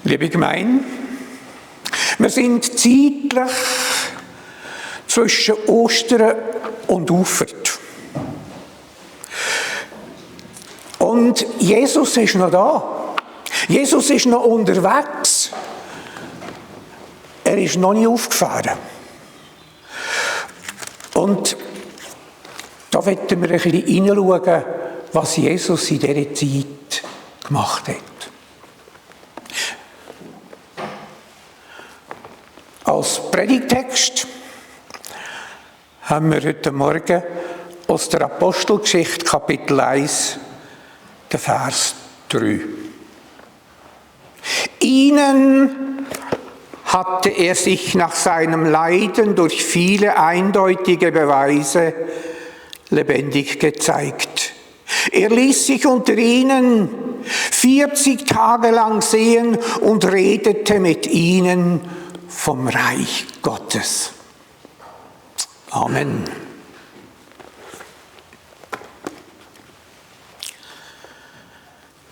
Liebe Gemeinde, wir sind zeitlich zwischen Ostern und Auffahrt. Und Jesus ist noch da. Jesus ist noch unterwegs. Er ist noch nicht aufgefahren. Und da wollen wir ein bisschen hineinschauen, was Jesus in dieser Zeit gemacht hat. Als Predigtext haben wir heute Morgen aus der Apostelgeschichte Kapitel 1, den Vers 3. Ihnen hatte er sich nach seinem Leiden durch viele eindeutige Beweise lebendig gezeigt. Er ließ sich unter ihnen 40 Tage lang sehen und redete mit ihnen vom Reich Gottes. Amen.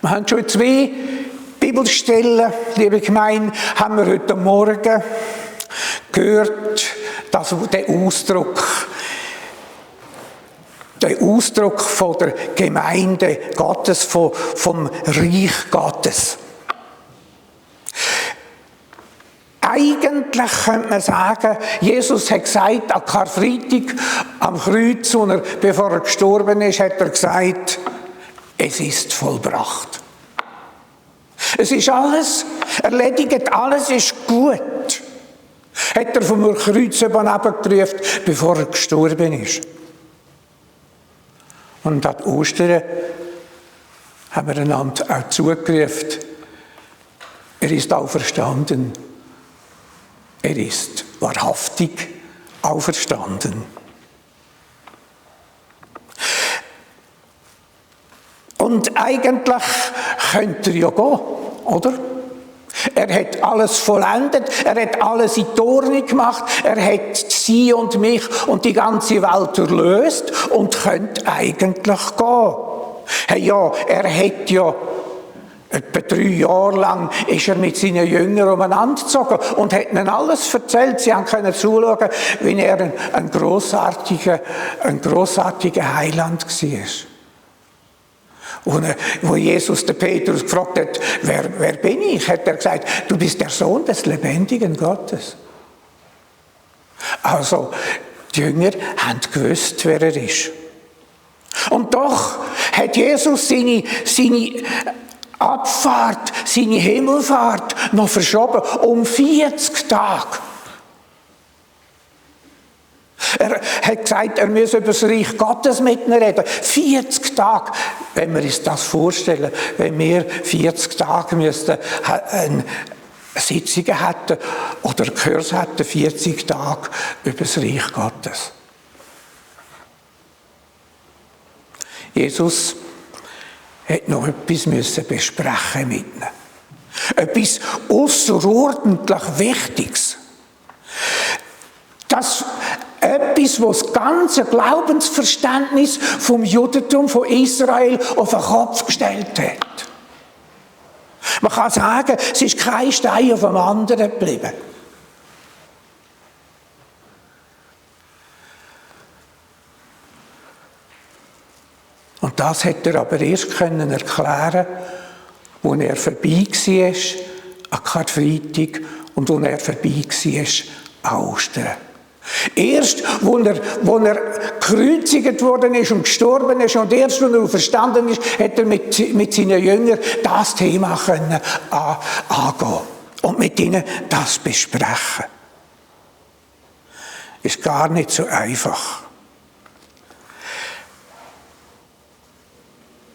Wir haben schon 2 Bibelstellen, liebe Gemeinde, haben wir heute Morgen gehört, dass der Ausdruck von der Gemeinde Gottes, vom Reich Gottes. Eigentlich könnte man sagen, Jesus hat gesagt, am Karfreitag, am Kreuz, bevor er gestorben ist, hat er gesagt, es ist vollbracht. Es ist alles erledigt, alles ist gut. Hat er vom Kreuz heruntergerufen, bevor er gestorben ist. Und an Ostern haben wir einander auch zugerufen, er ist auferstanden. Er ist wahrhaftig auferstanden. Und eigentlich könnte er ja gehen, oder? Er hat alles vollendet, er hat alles in die Ordnung gemacht, er hat sie und mich und die ganze Welt erlöst und könnte eigentlich gehen. Hey, ja, er hat ja etwa 3 Jahre lang ist er mit seinen Jüngern umeinander gezogen und hat ihnen alles erzählt. Sie können zuschauen, wie er ein grossartiger Heiland war. Und wo Jesus den Petrus gefragt hat, wer bin ich, hat er gesagt, du bist der Sohn des lebendigen Gottes. Also, die Jünger haben gewusst, wer er ist. Und doch hat Jesus seine Abfahrt, seine Himmelfahrt noch verschoben um 40 Tage. Er hat gesagt, er müsse über das Reich Gottes mit ihnen reden. 40 Tage, wenn wir uns das vorstellen, wenn wir 40 Tage müssten, Sitzungen hätten oder Kurs hätten, 40 Tage über das Reich Gottes. Jesus hat noch etwas besprechen mit ihnen. Etwas außerordentlich Wichtiges. Etwas, was das ganze Glaubensverständnis vom Judentum, von Israel auf den Kopf gestellt hat. Man kann sagen, es ist kein Stein auf dem anderen geblieben. Und das hätte er aber erst erklären können, als er vorbei war an Karfreitag und als er vorbei war an Ostern. Erst, wo er gekreuzigt worden ist und gestorben ist und erst, als er auferstanden ist, hat er mit seinen Jüngern das Thema angehen und mit ihnen das besprechen. Ist gar nicht so einfach.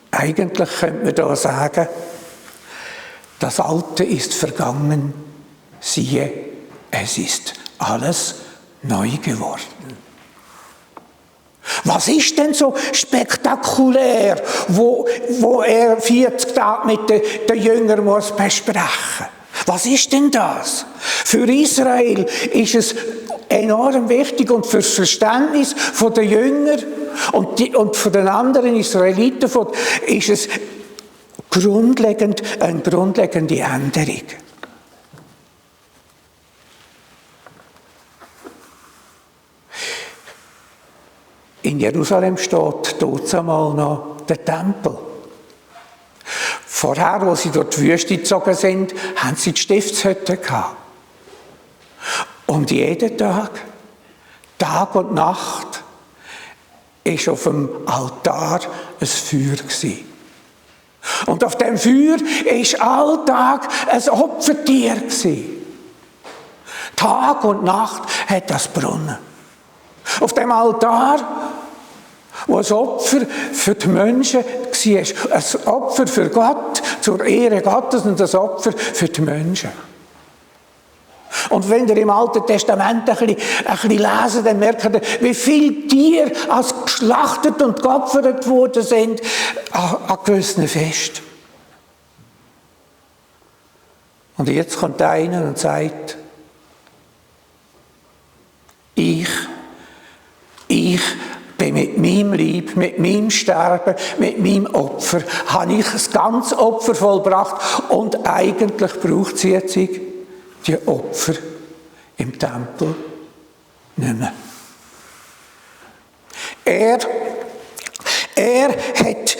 Eigentlich könnte man da sagen, das Alte ist vergangen, siehe, es ist alles neu geworden. Was ist denn so spektakulär, wo er 40 Tage mit den Jüngern muss besprechen? Was ist denn das? Für Israel ist es enorm wichtig und für das Verständnis der Jünger und von den anderen Israeliten ist es eine grundlegende Änderung. in Jerusalem steht dort einmal noch der Tempel. Vorher, als sie durch die Wüste gezogen sind, haben sie die Stiftshütte gehabt. Und jeden Tag, Tag und Nacht, ist auf dem Altar ein Feuer gewesen. Und auf dem Feuer ist alltag ein Opfertier gewesen. Tag und Nacht hat das brunnen. Auf dem Altar, wo ein Opfer für die Menschen war. Ein Opfer für Gott, zur Ehre Gottes und ein Opfer für die Menschen. Und wenn ihr im Alten Testament ein bisschen lesen, dann merkt ihr, wie viele Tiere als geschlachtet und geopfert worden sind an gewissen Festen. Und jetzt kommt einer und sagt, ich bin mit meinem Leib, mit meinem Sterben, mit meinem Opfer, habe ich das ganze Opfer vollbracht und eigentlich braucht es jetzt die Opfer im Tempel nicht mehr. Er hat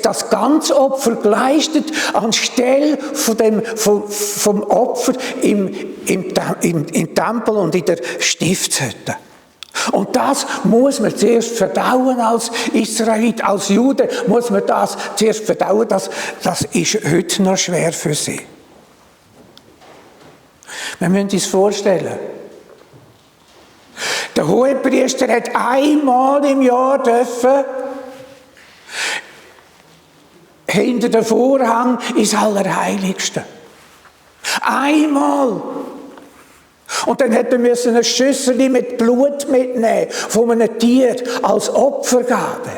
das ganze Opfer geleistet anstelle vom Opfer im Tempel und in der Stiftshütte. Und das muss man zuerst verdauen als Israelit, als Jude muss man das zuerst verdauen. Das ist heute noch schwer für sie. Wir müssen uns vorstellen, der Hohepriester hat einmal im Jahr dürfen hinter dem Vorhang ins Allerheiligste. Einmal. Und dann hätte er eine Schüssel mit Blut mitnehmen von einem Tier als Opfergabe.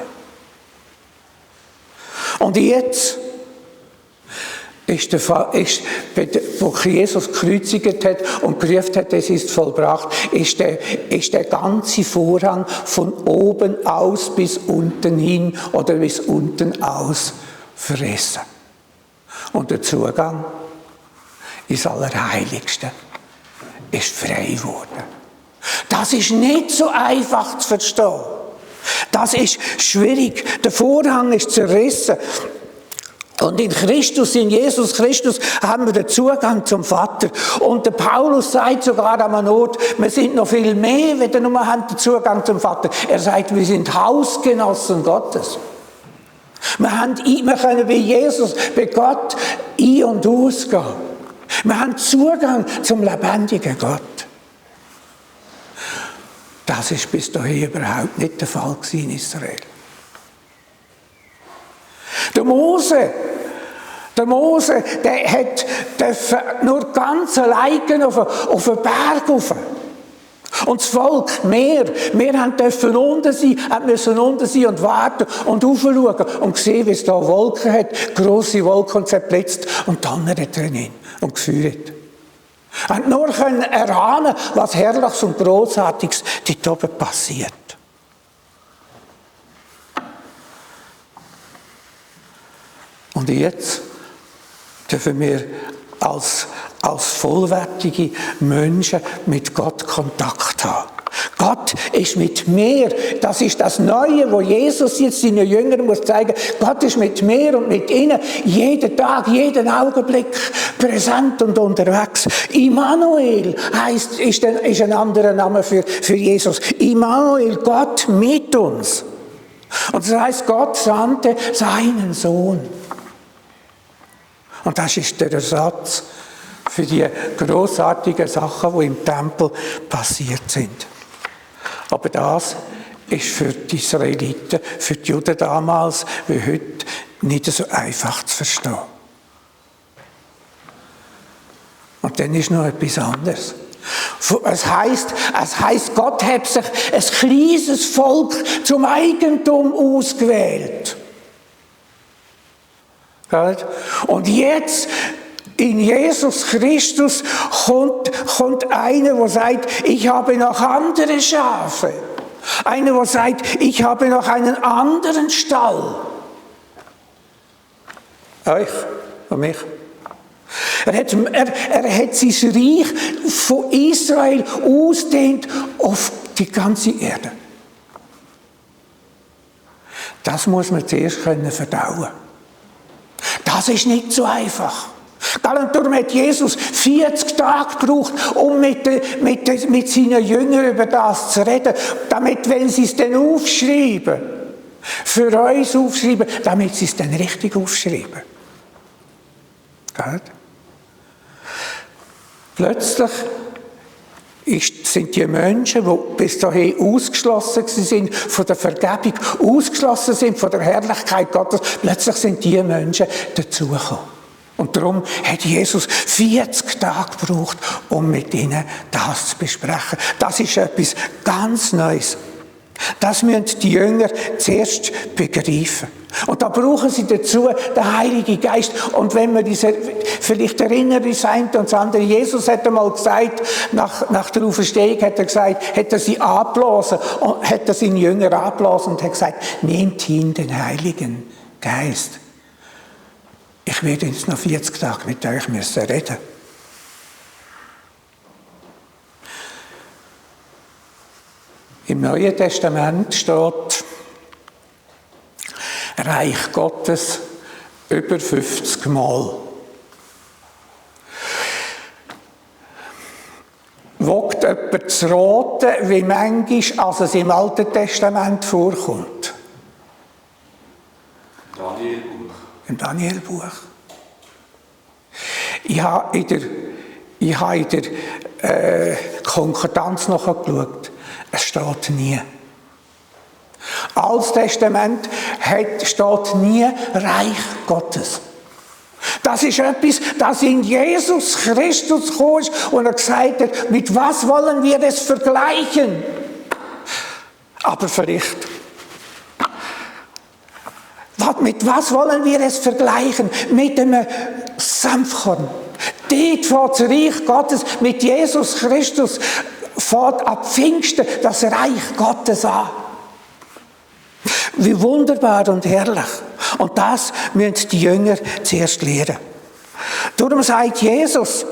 Und jetzt wo Jesus gekreuzigt hat und gerufen hat, es ist vollbracht, ist der ganze Vorhang von oben aus bis unten hin oder bis unten aus verrissen. Und der Zugang ins Allerheiligste ist frei geworden. Das ist nicht so einfach zu verstehen. Das ist schwierig. Der Vorhang ist zerrissen. Und in Christus, in Jesus Christus, haben wir den Zugang zum Vater. Und der Paulus sagt sogar an einer Ort, wir sind noch viel mehr, wenn wir nur haben den Zugang zum Vater. Er sagt, wir sind Hausgenossen Gottes. Wir können bei Jesus, bei Gott ein- und ausgehen. Wir haben Zugang zum lebendigen Gott. Das ist bis dahin überhaupt nicht der Fall in Israel. Der Mose, der hat nur ganz allein auf einen Berg rauf. Und das Volk, wir dürfen unten sein, müssen unten sein und warten und raufschauen und sehen, wie es da Wolken hat, grosse Wolken und zerblitzt und donnert drin und geführt. Und nur können erahnen, was Herrliches und Grossartiges dort oben passiert. Und jetzt dürfen wir als vollwertige Menschen mit Gott Kontakt haben. Gott ist mit mir. Das ist das Neue, wo Jesus jetzt seinen Jüngern muss zeigen. Gott ist mit mir und mit ihnen jeden Tag, jeden Augenblick präsent und unterwegs. Immanuel ist ein anderer Name für Jesus. Immanuel, Gott mit uns. Und das heißt, Gott sandte seinen Sohn. Und das ist der Ersatz für die grossartigen Sachen, die im Tempel passiert sind. Aber das ist für die Israeliten, für die Juden damals, wie heute, nicht so einfach zu verstehen. Und dann ist noch etwas anderes. Es heisst, Gott hat sich ein kleines Volk zum Eigentum ausgewählt. Und jetzt, in Jesus Christus, kommt einer, der sagt, ich habe noch andere Schafe. Einer, der sagt, ich habe noch einen anderen Stall. Euch und mich. Er hat sein Reich von Israel ausdehnt auf die ganze Erde. das muss man zuerst verdauen. Das ist nicht so einfach. Und darum hat Jesus 40 Tage gebraucht, um mit seinen Jüngern über das zu reden, damit, wenn sie es dann aufschreiben, für uns aufschreiben, damit sie es dann richtig aufschreiben. Gell? Plötzlich sind die Menschen, die bis dahin ausgeschlossen sind von der Vergebung, ausgeschlossen sind von der Herrlichkeit Gottes, plötzlich sind die Menschen dazugekommen. Und darum hat Jesus 40 Tage gebraucht, um mit ihnen das zu besprechen. Das ist etwas ganz Neues. Das müssen die Jünger zuerst begreifen. Und da brauchen sie dazu den Heiligen Geist. Und wenn man vielleicht erinnert, das eine und das andere, Jesus hat einmal gesagt, nach der Auferstehung hat er sie angeblasen, und hat er seinen Jünger angeblasen und hat gesagt, nehmt ihn den Heiligen Geist. Ich werde jetzt noch 40 Tage mit euch müssen reden. Im Neuen Testament steht Reich Gottes über 50 Mal. Wogt jemand zu raten, wie manchmal, als es im Alten Testament vorkommt? Danielbuch. Im Danielbuch. Ich habe in der Konkordanz nachgeschaut. Es steht nie. Altes Testament steht nie Reich Gottes. Das ist etwas, das in Jesus Christus gekommen ist und er gesagt hat, mit was wollen wir es vergleichen? Aber vielleicht. Mit was wollen wir es vergleichen? Mit einem Senfkorn. Dort fängt das Reich Gottes mit Jesus Christus fängt ab Pfingsten das Reich Gottes an. Wie wunderbar und herrlich. Und das müssen die Jünger zuerst lernen. Darum sagt Jesus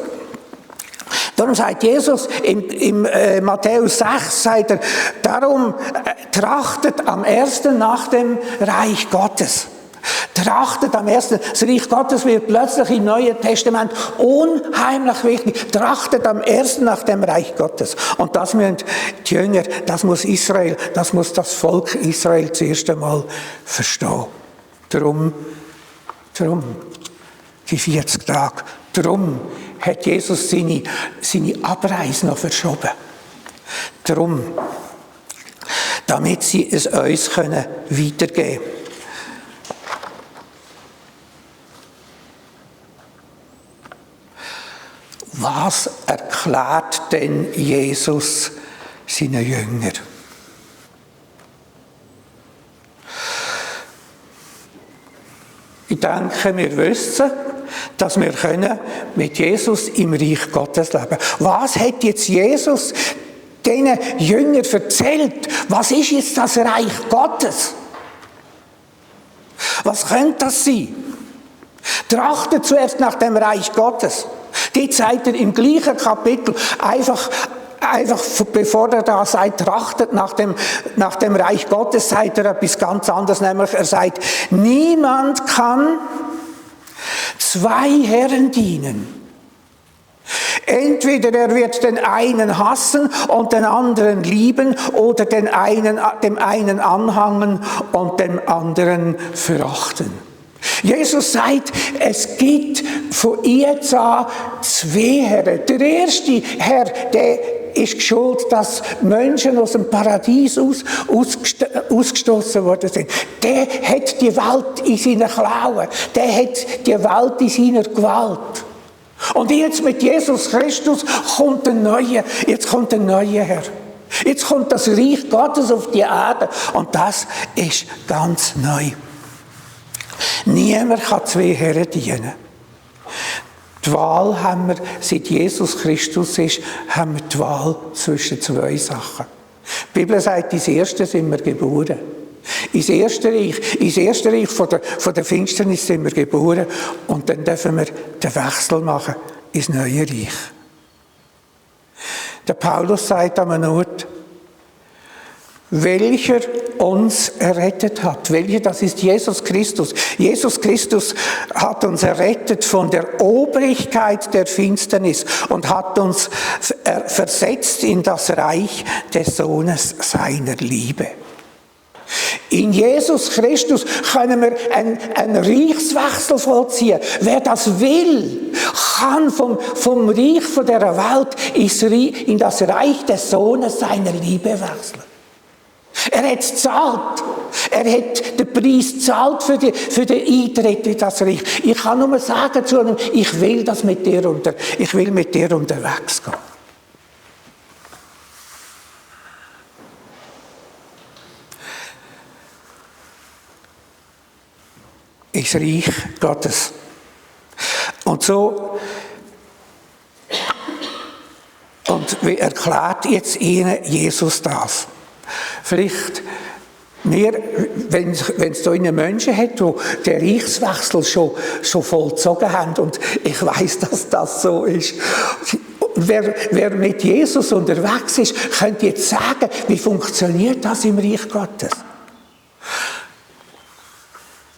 im Matthäus 6, sagt er, darum trachtet am ersten nach dem Reich Gottes. Trachtet am ersten, das Reich Gottes wird plötzlich im Neuen Testament unheimlich wichtig. Trachtet am ersten nach dem Reich Gottes. Und das müssen die Jünger, das muss Israel, das muss das Volk Israel zuerst einmal verstehen. Darum die 40 Tage. Darum hat Jesus seine Abreise noch verschoben. Darum, damit sie es uns weitergeben können. Was erklärt denn Jesus seinen Jüngern? Ich denke, wir wissen, dass wir mit Jesus im Reich Gottes leben können. Was hat jetzt Jesus diesen Jüngern erzählt? Was ist jetzt das Reich Gottes? Was könnte das sein? Trachtet zuerst nach dem Reich Gottes. Die zeigt er im gleichen Kapitel einfach bevor er da sagt, trachtet nach dem Reich Gottes, sagt er etwas ganz anderes, nämlich er sagt, niemand kann zwei Herren dienen. Entweder er wird den einen hassen und den anderen lieben oder dem einen anhangen und dem anderen verachten. Jesus sagt, es gibt von jetzt an zwei Herren. Der erste Herr, der ist schuld, dass Menschen aus dem Paradies ausgestoßen worden sind. Der hat die Welt in seinen Klauen. Der hat die Welt in seiner Gewalt. Und jetzt mit Jesus Christus kommt ein neuer Herr. Jetzt kommt das Reich Gottes auf die Erde. Und das ist ganz neu. Niemand kann zwei Herren dienen. Die Wahl haben wir, seit Jesus Christus ist, haben wir die Wahl zwischen zwei Sachen. Die Bibel sagt, ins Erste sind wir geboren. Ins erste Reich von der Finsternis sind wir geboren und dann dürfen wir den Wechsel machen ins neue Reich. Der Paulus sagt an einem Ort, welcher uns errettet hat. Welcher? Das ist Jesus Christus. Jesus Christus hat uns errettet von der Obrigkeit der Finsternis und hat uns versetzt in das Reich des Sohnes seiner Liebe. In Jesus Christus können wir einen Reichswechsel vollziehen. Wer das will, kann vom Reich von dieser Welt in das Reich des Sohnes seiner Liebe wechseln. Er hat es gezahlt. Er hat den Preis gezahlt für den Eintritt in das Reich. Ich kann nur sagen zu ihm, ich will mit dir unterwegs gehen. Ins Reich Gottes. Und so, und wie erklärt jetzt Ihnen Jesus das? Vielleicht wenn es da einen Menschen hat, der den Reichswechsel schon vollzogen hat, und ich weiß, dass das so ist. Wer mit Jesus unterwegs ist, könnte jetzt sagen, wie funktioniert das im Reich Gottes?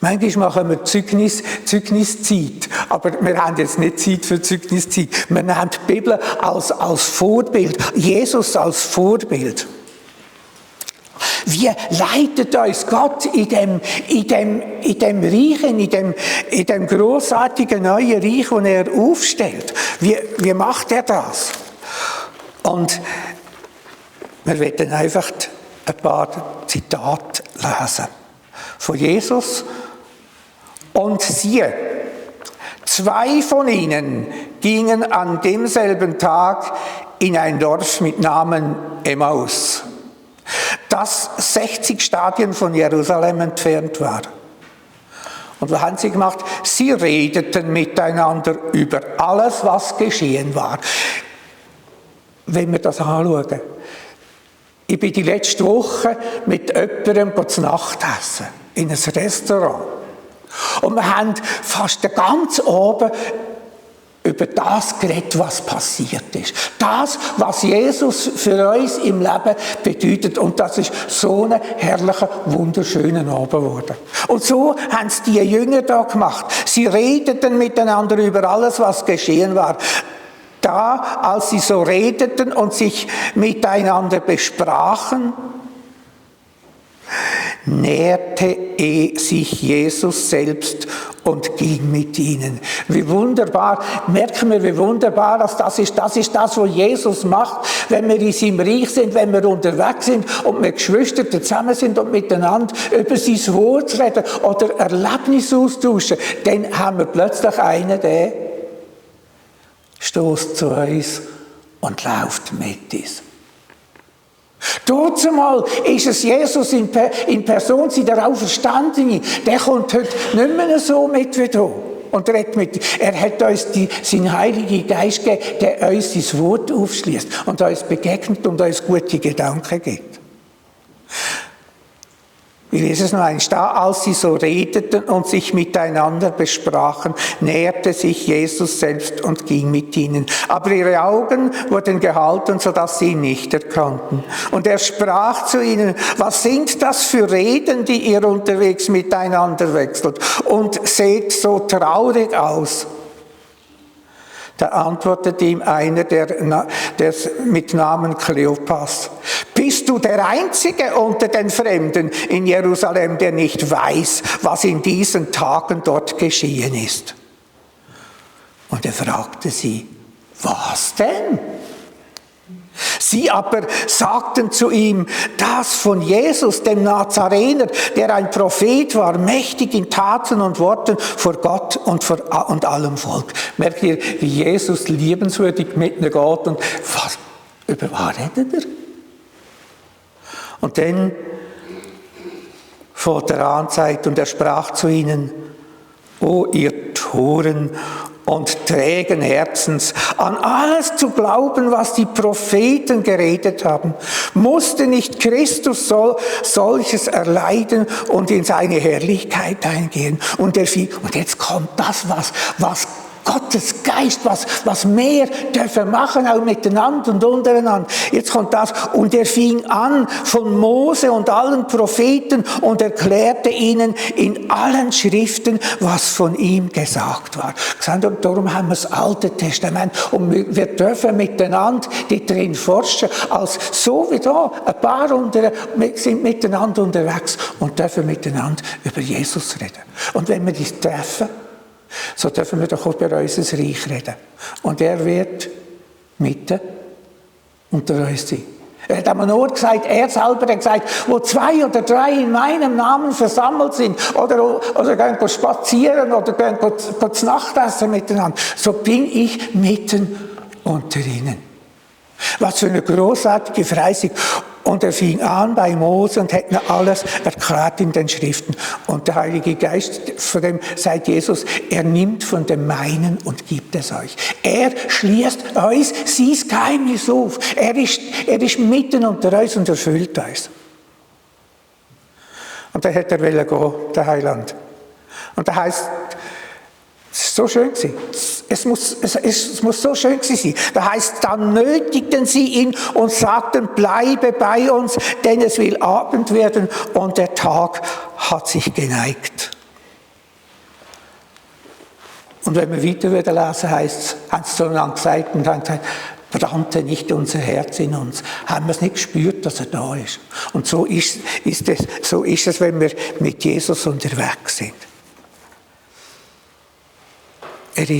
Manchmal machen wir Zeugniszeit, aber wir haben jetzt nicht Zeit für Zeugniszeit. Wir nehmen die Bibel als Vorbild, Jesus als Vorbild. Wie leitet uns Gott in dem Reich, in dem grossartigen neuen Reich, das er aufstellt? Wie macht er das? Und wir werden einfach ein paar Zitate lesen von Jesus. Und siehe, 2 von ihnen gingen an demselben Tag in ein Dorf mit Namen Emmaus, das 60 Stadien von Jerusalem entfernt war. Und was haben sie gemacht? Sie redeten miteinander über alles, was geschehen war. Wenn wir das anschauen, ich bin die letzte Woche mit jemandem zu Nacht essen, in ein Restaurant. Und wir haben fast den ganzen Abend über das geredet, was passiert ist. Das, was Jesus für uns im Leben bedeutet. Und das ist so ein herrlicher, wunderschöner Abend geworden. Und so haben es die Jünger da gemacht. Sie redeten miteinander über alles, was geschehen war. Da, als sie so redeten und sich miteinander besprachen, näherte sich Jesus selbst und ging mit ihnen. Wie wunderbar, merken wir, wie wunderbar das ist. Das ist das, was Jesus macht, wenn wir in seinem Reich sind, wenn wir unterwegs sind und mit Geschwistern zusammen sind und miteinander über sein Wort reden oder Erlebnisse austauschen. Dann haben wir plötzlich einen, der stößt zu uns und läuft mit uns. Dazumal ist es Jesus in Person, der Auferstandene. Der kommt heute nicht mehr so mit wie da und redet mit. Er hat uns seinen Heiligen Geist gegeben, der uns sein Wort aufschließt und uns begegnet und uns gute Gedanken gibt. Ich lese es noch einmal. Da, als sie so redeten und sich miteinander besprachen, näherte sich Jesus selbst und ging mit ihnen. Aber ihre Augen wurden gehalten, sodass sie ihn nicht erkannten. Und er sprach zu ihnen, was sind das für Reden, die ihr unterwegs miteinander wechselt? Und seht so traurig aus. Da antwortete ihm einer, der mit Namen Kleopas: Bist du der Einzige unter den Fremden in Jerusalem, der nicht weiß, was in diesen Tagen dort geschehen ist? Und er fragte sie, was denn? Sie aber sagten zu ihm, das von Jesus, dem Nazarener, der ein Prophet war, mächtig in Taten und Worten vor Gott und allem Volk. Merkt ihr, wie Jesus liebenswürdig mit ihnen geht und über was redet er? Und dann fährt er an, sagt, und er sprach zu ihnen, O ihr Toren und trägen Herzens, an alles zu glauben, was die Propheten geredet haben. Musste nicht Christus solches erleiden und in seine Herrlichkeit eingehen? Und jetzt kommt das, was Gottes Geist, was wir dürfen machen, auch miteinander und untereinander. Jetzt kommt das. Und er fing an von Mose und allen Propheten und erklärte ihnen in allen Schriften, was von ihm gesagt war. Und darum haben wir das Alte Testament. Und wir dürfen miteinander drin forschen, als so wie da, ein paar sind miteinander unterwegs und dürfen miteinander über Jesus reden. Und wenn wir uns treffen, so dürfen wir doch auch über unser Reich reden. Und er wird mitten unter uns sein. Er hat am Ort gesagt, er selber hat gesagt, wo 2 oder 3 in meinem Namen versammelt sind, oder gehen spazieren, oder gehen zu Nachtessen miteinander, so bin ich mitten unter ihnen. Was für eine großartige Verheißung. Und er fing an bei Mose und hat mir alles erklärt in den Schriften. Und der Heilige Geist, von dem sagt Jesus, er nimmt von dem Meinen und gibt es euch. Er schließt uns sein Geheimnis auf. Er ist mitten unter uns und erfüllt uns. Und dann hätte er gehen, der Heiland. Und da heisst, es war so schön gewesen. Es muss so schön gewesen sein. Da heißt, dann nötigten sie ihn und sagten, bleibe bei uns, denn es will Abend werden und der Tag hat sich geneigt. Und wenn wir weiter lesen, heißt es, haben sie so lange gesagt und haben gesagt, brannte nicht unser Herz in uns. Haben wir es nicht gespürt, dass er da ist. Und so ist es, wenn wir mit Jesus unterwegs sind. Er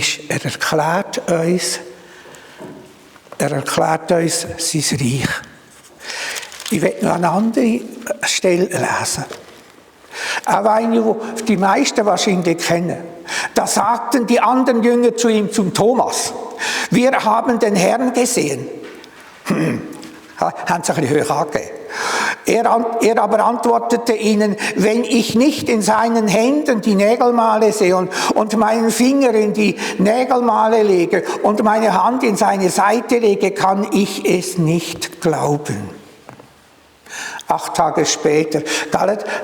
erklärt uns sein Reich. Ich werde noch eine andere Stelle lesen. Auch eine, die die meisten wahrscheinlich kennen. Da sagten die anderen Jünger zu ihm, zum Thomas, wir haben den Herrn gesehen. Haben sie ein bisschen hoch angegeben. Er aber antwortete ihnen, wenn ich nicht in seinen Händen die Nägelmale sehe und meinen Finger in die Nägelmale lege und meine Hand in seine Seite lege, kann ich es nicht glauben. 8 Tage später,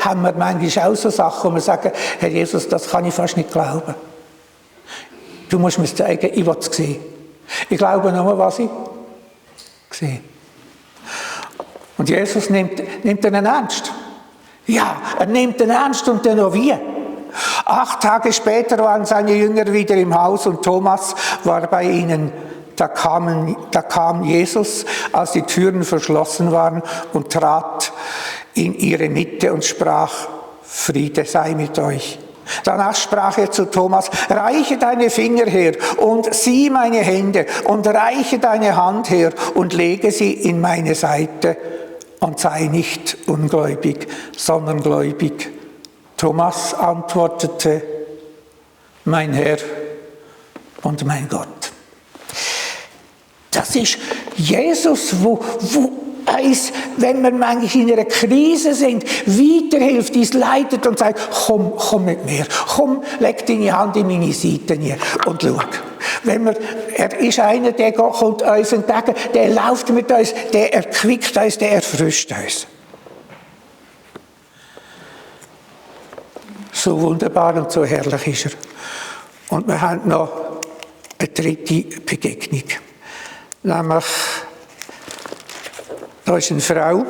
haben wir manchmal auch so Sachen, wo wir sagen, Herr Jesus, das kann ich fast nicht glauben. Du musst mir zeigen, ich will es sehen. Ich glaube nur, was ich sehe. Und Jesus nimmt ihn ernst. Ja, er nimmt ihn ernst und dann noch wie. 8 Tage später waren seine Jünger wieder im Haus und Thomas war bei ihnen. Da kam Jesus, als die Türen verschlossen waren, und trat in ihre Mitte und sprach, Friede sei mit euch. Danach sprach er zu Thomas, reiche deine Finger her und sieh meine Hände und reiche deine Hand her und lege sie in meine Seite und sei nicht ungläubig, sondern gläubig. Thomas antwortete, mein Herr und mein Gott. Das ist Jesus, wo uns, wenn wir manchmal in einer Krise sind, weiterhilft, uns leitet und sagt, komm mit mir, komm, leg deine Hand in meine Seite und schau. Er ist einer, der kommt uns entgegen, der läuft mit uns, der erquickt uns, der erfrischt uns. So wunderbar und so herrlich ist er. Und wir haben noch eine dritte Begegnung. Nämlich, da ist eine Frau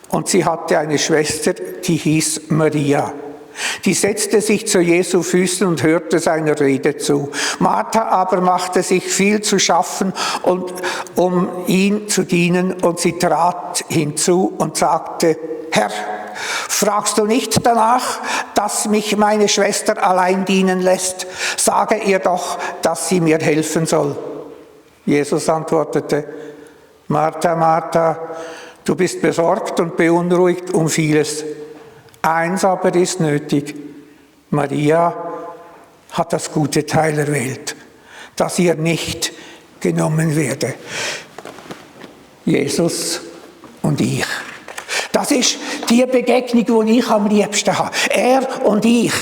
und sie hatte eine Schwester, die hieß Maria. Die setzte sich zu Jesu Füßen und hörte seiner Rede zu. Martha aber machte sich viel zu schaffen, um ihn zu dienen, und sie trat hinzu und sagte, Herr, fragst du nicht danach, dass mich meine Schwester allein dienen lässt? Sage ihr doch, dass sie mir helfen soll. Jesus antwortete, Martha, Martha, du bist besorgt und beunruhigt um vieles. Eins aber ist nötig. Maria hat das gute Teil erwählt, das ihr nicht genommen werde. Jesus und ich. Das ist die Begegnung, die ich am liebsten habe. Er und ich.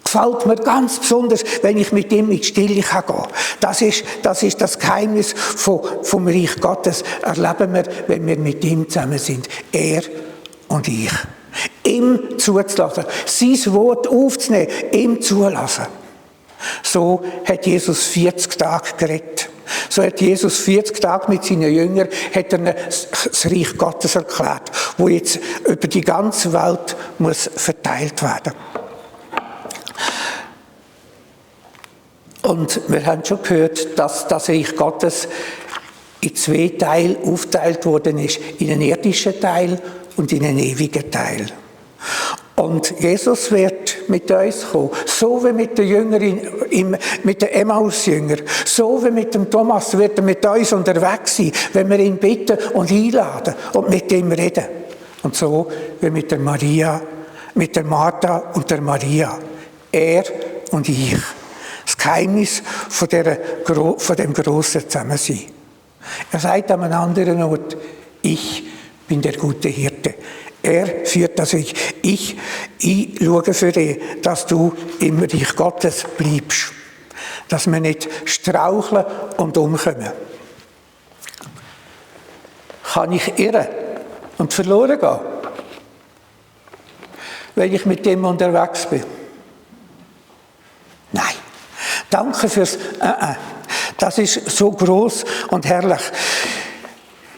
Gefällt mir ganz besonders, wenn ich mit ihm in die Stille gehen kann. Das ist das Geheimnis vom Reich Gottes. Erleben wir, wenn wir mit ihm zusammen sind. Er und ich. Ihm zuzulassen. Sein Wort aufzunehmen. Ihm zulassen. So hat Jesus 40 Tage geredet. So hat Jesus 40 Tage mit seinen Jüngern hat er das Reich Gottes erklärt, wo jetzt über die ganze Welt muss verteilt werden. Und wir haben schon gehört, dass das Reich Gottes in 2 Teile aufgeteilt worden ist. In einen irdischen Teil und in einen ewigen Teil. Und Jesus wird mit uns kommen, so wie mit den Jüngern, mit den Emmaus-Jüngern, so wie mit dem Thomas wird er mit uns unterwegs sein, wenn wir ihn bitten und einladen und mit ihm reden. Und so wie mit der Maria, mit der Martha und der Maria. Er und ich. Das Geheimnis von dem grossen Zusammensein. Er sagt an einem anderen Ort, ich bin der gute Hirte. Er führt das Reich. Ich schaue für dich, dass du im Reich Gottes bleibst. Dass wir nicht straucheln und umkommen. Kann ich irren und verloren gehen, wenn ich mit dem unterwegs bin? Nein. Danke fürs Das ist so groß und herrlich.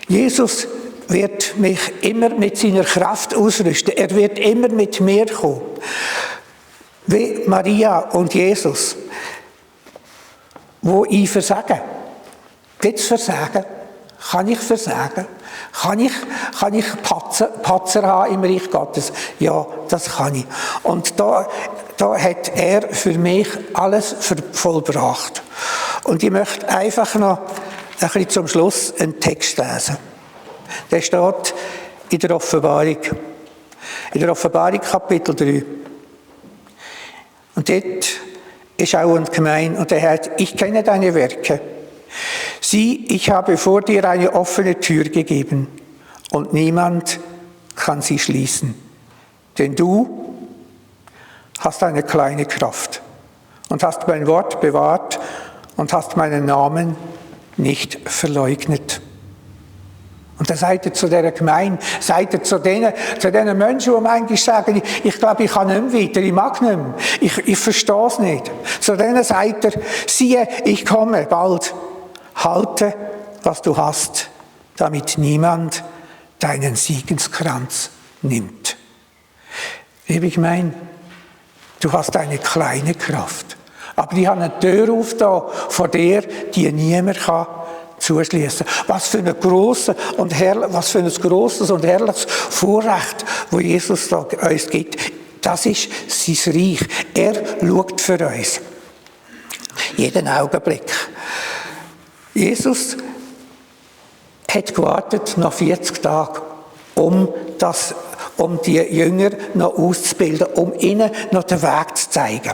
Jesus wird mich immer mit seiner Kraft ausrüsten. Er wird immer mit mir kommen. Wie Maria und Jesus. Wo ich versage. Gibt es Versagen? Kann ich versagen? Kann ich Patzer haben im Reich Gottes? Ja, das kann ich. Und da hat er für mich alles vollbracht. Und ich möchte einfach noch ein bisschen zum Schluss einen Text lesen. Der steht in der Offenbarung. In der Offenbarung Kapitel 3. Und dort ist auch ein Gemein und er heißt, ich kenne deine Werke. Sieh, ich habe vor dir eine offene Tür gegeben und niemand kann sie schließen. Denn du hast eine kleine Kraft und hast mein Wort bewahrt und hast meinen Namen nicht verleugnet. Und da seid ihr zu dieser Gemeinde, seid ihr zu denen Menschen, die manchmal sagen, ich glaube, ich kann nicht mehr weiter, ich mag nicht mehr, ich verstehe es nicht. Zu denen seid ihr, siehe, ich komme bald, halte, was du hast, damit niemand deinen Siegenskranz nimmt. Liebe Gemeinde, du hast eine kleine Kraft, aber die hat eine Tür aufgetan vor dir, die niemand kann zuschließen. Was für ein grosses und herrliches Vorrecht, wo Jesus da uns gibt. Das ist sein Reich. Er schaut für uns. Jeden Augenblick. Jesus hat gewartet nach 40 Tagen, um die Jünger noch auszubilden, um ihnen noch den Weg zu zeigen.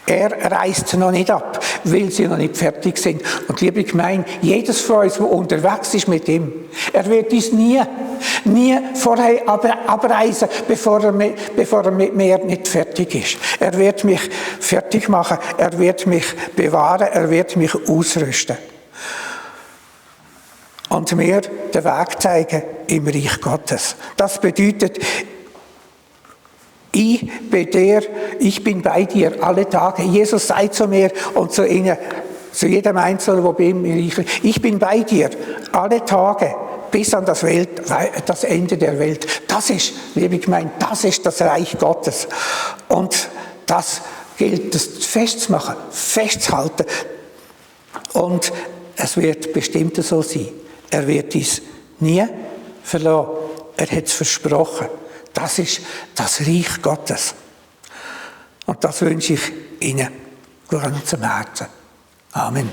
Er reist noch nicht ab, weil sie noch nicht fertig sind. Und liebe Gemeinde, jedes von uns, der unterwegs ist mit ihm, er wird uns nie vorher abreisen, bevor er mit mir nicht fertig ist. Er wird mich fertig machen, er wird mich bewahren, er wird mich ausrüsten. Und mir den Weg zeigen im Reich Gottes. Das bedeutet, ich bin bei dir alle Tage. Jesus sei zu mir und zu ihnen, zu jedem Einzelnen, der bei ihm ist. Ich bin bei dir alle Tage bis an das Ende der Welt. Das ist, liebe Gemeinde, das ist das Reich Gottes. Und das gilt es festzumachen, festzuhalten. Und es wird bestimmt so sein. Er wird uns nie verlassen. Er hat es versprochen. Das ist das Reich Gottes. Und das wünsche ich Ihnen von ganzem Herzen. Amen.